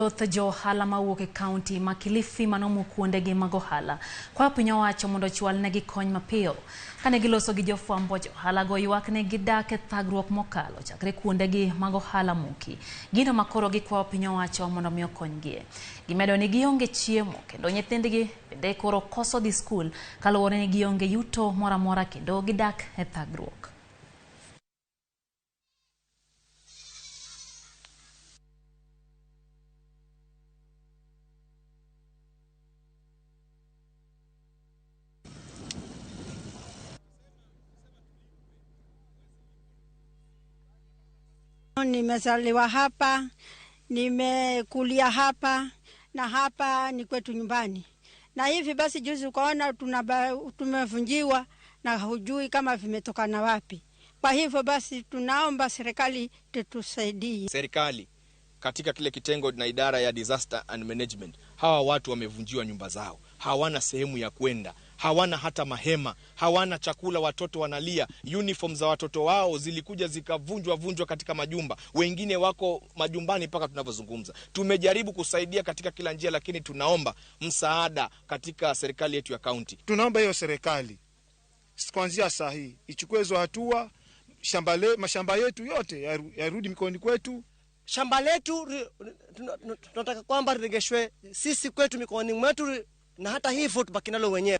Thoth jo ohala mawuok e kaunti ma Kilifi manomo kuondegi mag ohala kwayo piny owacho mondo ochwalnegi kony mapiyo. Kane giloso gi jofwambo, jo ohalago ywak ni gidak e thagruok mokalo chakre kuondegi mag ohala muki. Gino makoro gikwayo piny owacho mondo mi okonygie. Gimedo ni gionge chiemo kendo nyithindgi bende koro koso dhi skul kaluwore ni gionge yuto moro amora kendo gidak e thagruok. Nimezaliwa hapa, nimekulia hapa na hapa ni kwetu nyumbani. Na hivi basi juzi ukaona tumevunjiwa na hujui kama vimetokana wapi. Kwa hivyo basi tunaomba serikali tutusaidie. Serikali katika kile kitengo na idara ya disaster and management, hawa watu wamevunjiwa nyumba zao, hawana sehemu ya kwenda, hawana hata mahema, hawana chakula, watoto wanalia, uniform za watoto wao zilikuja zikavunjwa vunjwa katika majumba, wengine wako majumbani mpaka tunavyozungumza. Tumejaribu kusaidia katika kila njia, lakini tunaomba msaada katika serikali yetu ya kaunti. Tunaomba hiyo serikali kuanzia saa hii ichukue hizo hatua, mashamba yetu yote yarudi mikononi kwetu. Shamba letu tunataka kwamba liregeshwe sisi kwetu mikononi mwetu, na hata hivyo tubaki nalo wenyewe.